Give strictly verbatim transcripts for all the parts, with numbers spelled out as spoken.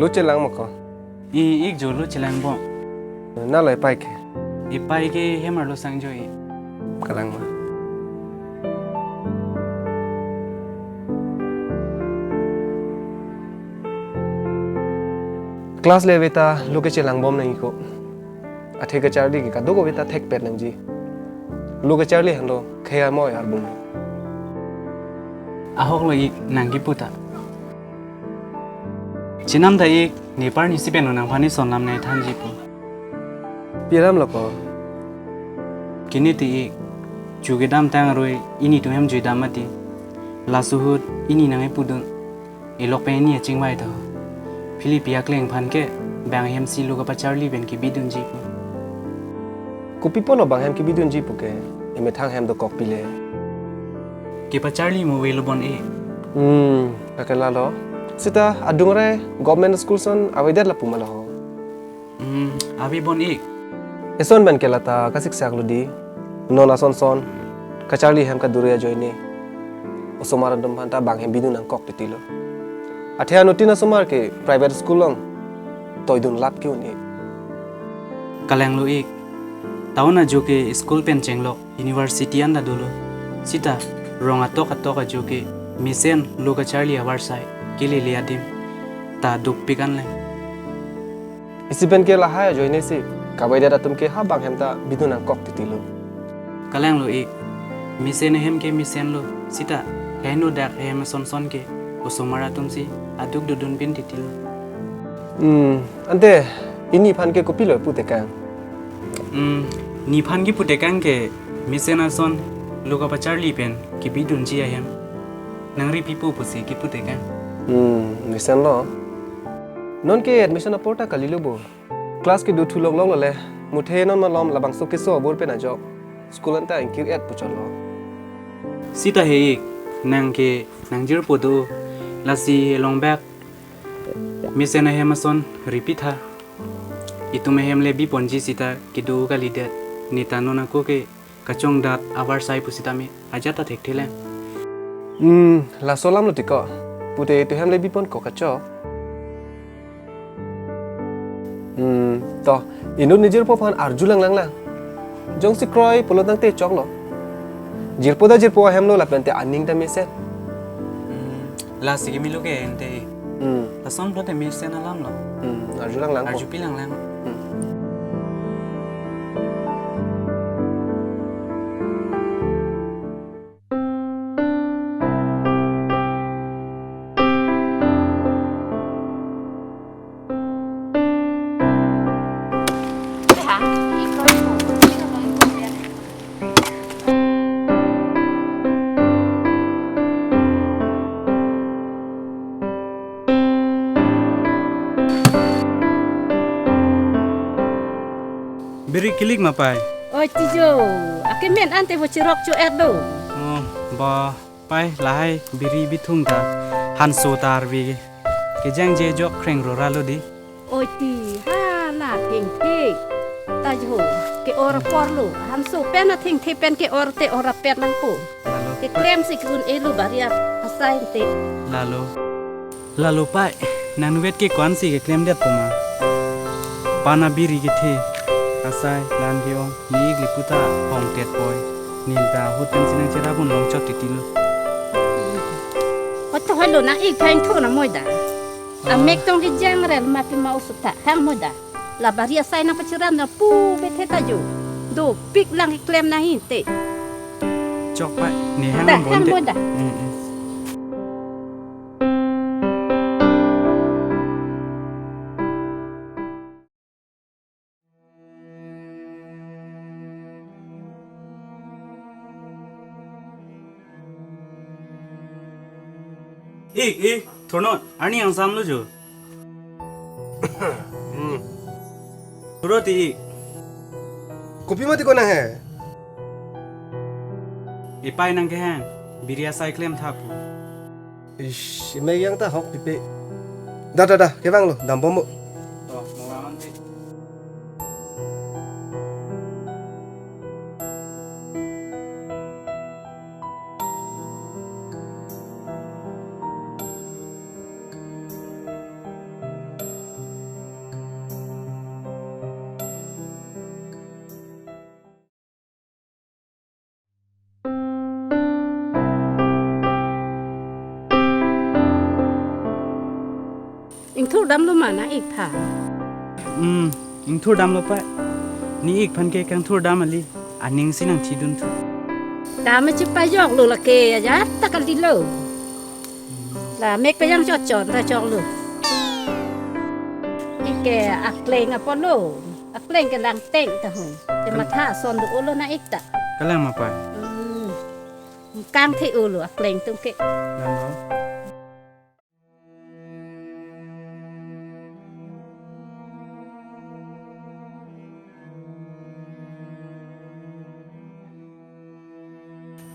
Lo chelang ma ko? I-ik jo lo chelang bom. Nalo epai ke? Epai ke hem arlo sangjo i. Kalang ma. Class le aveta lo ke chelang bom nang iko. Athe kacharli ke kadokave ta thekpet nangji. Lo kacharli henlo khei amoi arbung. Ahok lo ik nang kipu ta. Chenam ta ik, nepar nisi pen lo nangphan ison lam nai thanji pu. Pi alam lo ko? Kini ti ik, ju kedam tang rui, ini tum hem juidam mati. Laso ahut, ini nang epudun. Ilok pen ini achingvai tho. Philipi akleng aphan ke, bang hem si lo kapacharli pen kebidunji pu. Kopi pulo bang hem kebidunji pu ke, emethang hem dokok pile. Kepacharli mo avelo bon e. Hmm, kakela lo. Sita adung re government school ason avedet lapu ma lo ho? Hmm, ave bon ik. Eson pen ke lata kasiksak lo di. Non ason son. Kacharli hem kaduri ajoine. Osomar atum aphan ta bang hem bidun nangkok titi lo. Athe anuttin asomar ke private school along toidun lap ke un-e. Kalang lo ik. Town ajo ke school pen chenglok university an ta dolo. Sita rong atok atok ajo ke mesen lo kacharli avarsai kelele adim ta dopik anle. Isi pen ke lahai ajoine si kavaidet atum ke ha bang hem ta bidun nangkok titi lo. Kalang lo ik. Mesen ahem ke mesen lo. Sita heno dak hem ason son ke osomar atum si aduk dodun pin titi lo. Hmm, ante ini aphan ke kopilo putekang? Hmm, nephan kiputekang ke mesen ason lo kapacharli pen kebidunji ahem nangri pipo pusi kiputekang. Hmm, mesen lo. Non ke admission apor ta kalilo bo. Class kedo thulok lok lo le. Muthe non malom labangso keso abor pen ajok. School anta ingkir et puchot lo. Sita he ik, nang ke nangjirpo do. Lasi along bak mesen ahem ason ripitha. Itum ahem le biponji sita kedo kalidet. Neta non ako ke kachongdat avarsai pusitame ajat ta thekthe lang. Hmm, laso alam lo tiko. Pute itum hem le bipon ko kachok. Hmm, to, inut nejirpo aphan arju lang lang lang. Jongsi kroi pulo tangte choklo. Jirpo ta jirpo ahem lo lapen te aning ta mesen. Hmm, lasi kimi lo ke ente. Hmm. Lason pulote mesen alam lo. Hmm, arju lang lang ko. Arjupi lang lang. Hmm. Biri kilik ma pai? Oi tijo, akemen ante bo chirok cho-et do. Oh, ba pai lahai biri bithung ta hanso tarvi kejangje jok khreng rora lo di. Oi ti, ha na thengthe. Tajo, ke-or apor lo, hanso pen athengthe pen ke-or te or apet nangpo. Lalo. Keklem si ke-un-e lo bari asai te. Lalo. Lalo pai, nangvet ke ko-ansi keklemdet po ma? Pana biri kethe, asai, lan ke-ong, ne-ik le puta hongtet poi. Nin ta ahut pensi nangcherap un longchot titi lo. Oto halo nang-ik thang tho na moida. Ah. Amek tong kejang rel mati ma oso ta hang moida. La bari asai nangpacherap na pu bethe tajo. Dopik lang keklem nang inte. Chok pai, ne hang. Da, bom hang te. Moida. Mm, mm. Ik, ik, thurnon, arni angsam lo jo. Hmm. Thuro ti ik. Kopi mati ko nang he? Epai nang kehang, biri asai klem tha pu. Ish, emek yang ta hok pipe. Da, da, da, kevang lo, dambom mo. Oh, mo vangon ti. Thurdamlo ma nang-ik aphan? Hmm, ingthurdamlo pa. Ne-ik aphan ke kangthurdam kali. Aning si nangthidun thu. Dam chepajoklo lake, ajat ta kalilo. La mek pejang chotchot ta choklo. Ike akleng apotlo. Akleng ke langteng ta hung. Te matha ason do-olo nang-ik ta. Kalang ma pa. Hmm. Kangthe-olo akleng atum ke. Nang lo.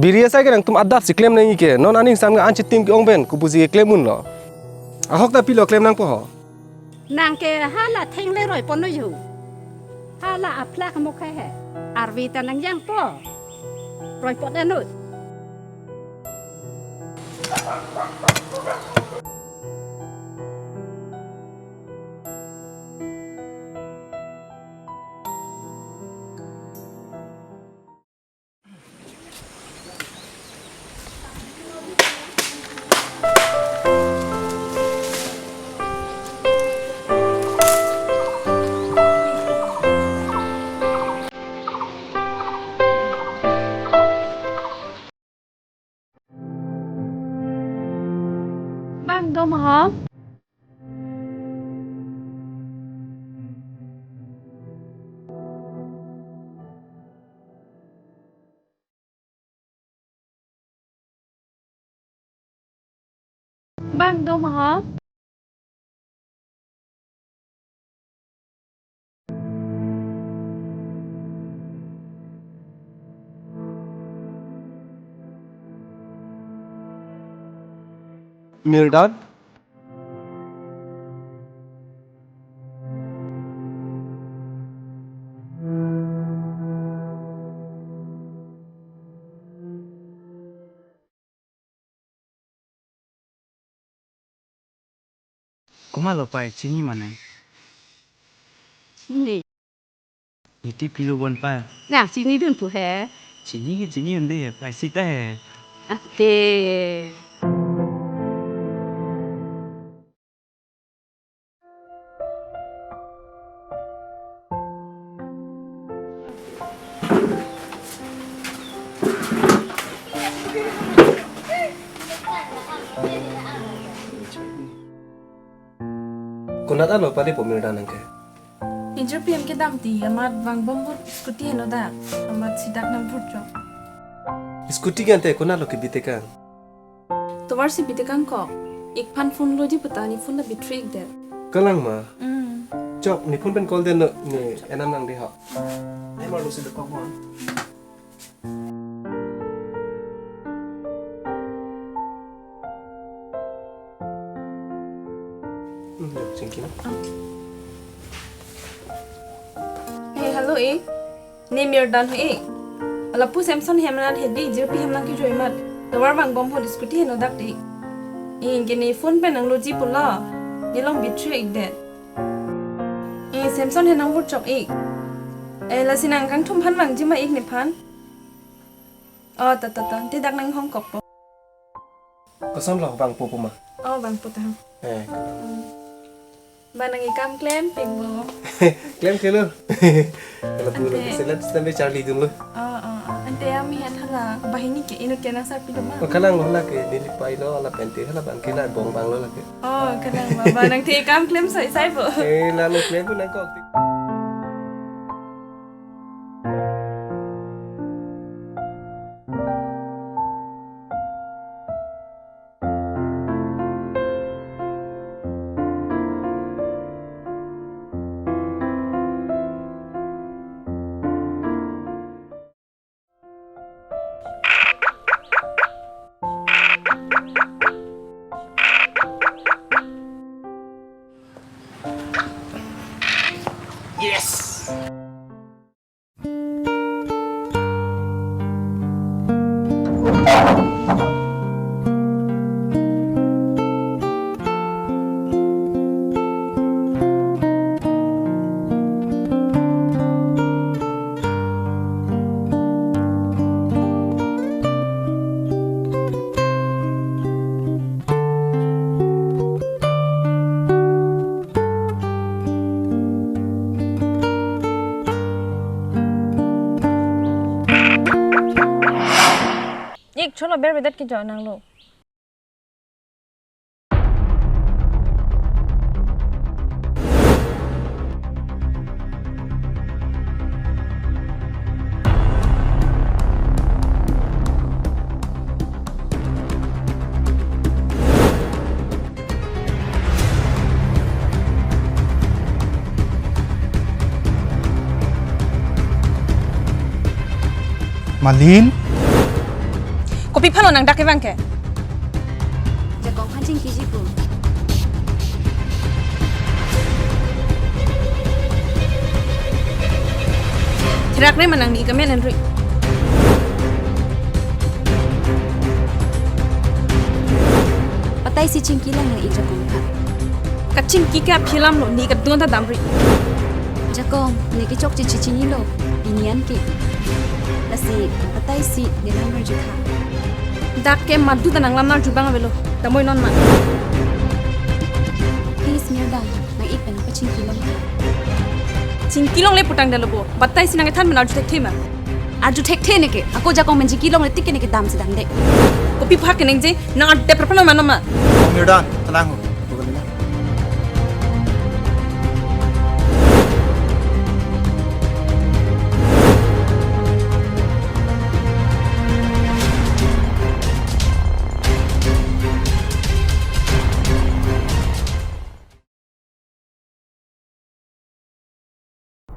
Biri asai ke nangtum adap si klem nangji ke, non aning sam ke an chitim ke-ong pen, kopusi keklem unlo. Ahok ta pilo klem nangpo ho. Nang ke hala thengle roi pon noi ho. Hala aphlak mo khai he. Arvi ta nangjangpo. Roi pon noi. Bang dom ho. Bang dom ho. Mirdan? Komatlo pai, chini ma nang? Chini. Niti pilo bon pai. Nang chinidun pu he. Chini ke chini un-e he, pai sita he. Ate. Konat alo pali po Mirdan nang ke? Injur P M kedam ti, amat vangbom bur scooty henodak, amat sidak nang bur chok. Scooty ke ante konatlo kebi tekang? Tovar si bi tekang kok. Ik aphan phone loji puta ne phone ta battery ik det. Kalang ma? Hmm. Chok, ne phone pen call den no, ne enam nang de ho. Ai mar lo si de kok mon. Hmm, lo, thank you. Hey, hello, eh. Ne Mirdan ho, eh. Lapu Samson hem nang hedi, Jirpi hem nang kejoi mat. Tovar vangbom ho scooty henodak de. Eh, ke ne phone pen nang loji pulo. Ne along battery ik det. Eh, Samson hem nang bur chok, eh. Eh, lasi nang kangthum aphan vangji ma ik nephan. Oh, ta, ta, ta. Te dak nang hong kokpo. Kosonlo vangpo pu ma? Oh, vangpo ta. Eh. Hmm. Ba nang ikam klem pik bo. Klem kelo. Kalau pulo ke selet stambe charli dun lo. Oh, oh, oh. Ante ami het hala banghini ke inut ke nang sarpi do ma? Oh, kalang lo hala ke neli pai lo hala pente hala bang ke la bong bang lo la ke. Oh, kalang ba, ba nang te ikam klem sai sai bo. Eh, lalu klem pun nang kok. Cholo, berbedet ke jo nanglo. Malin. Kopi aphanlo nang dak kevang ke? Jakong aphan chingkiji pu. Therak re ma nangli kamen anri. Batai si chingki lang nang-ik Jakong aphan. Kachingki ke aphi alamlo, ne kadun ta damri. Jakong, ne ke chokche chechinilo, pini an ke. Lasi, batai si, ne lam arjutha. Dak ke madu ta nang lam arju abang avelo, damnoi non ma. Please, Mirdang, nang-ik pen nang pachingki long. Chingki longle putang dalo bo, batai si nang kethan pen arju thekthe ma. Arju thekthe ne ke, ako Jakong pen chingki longle tik ke ne ke damsi damde. Kopi aphan keningje, nang adep rapan mano ma. Mirdang, tenang ho.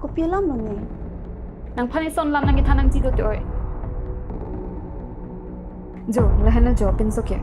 Kopi alamlo ne? Nangphan ison lam nang kethan nangji do te oi. Jo, lahenlo jo, pinso ke.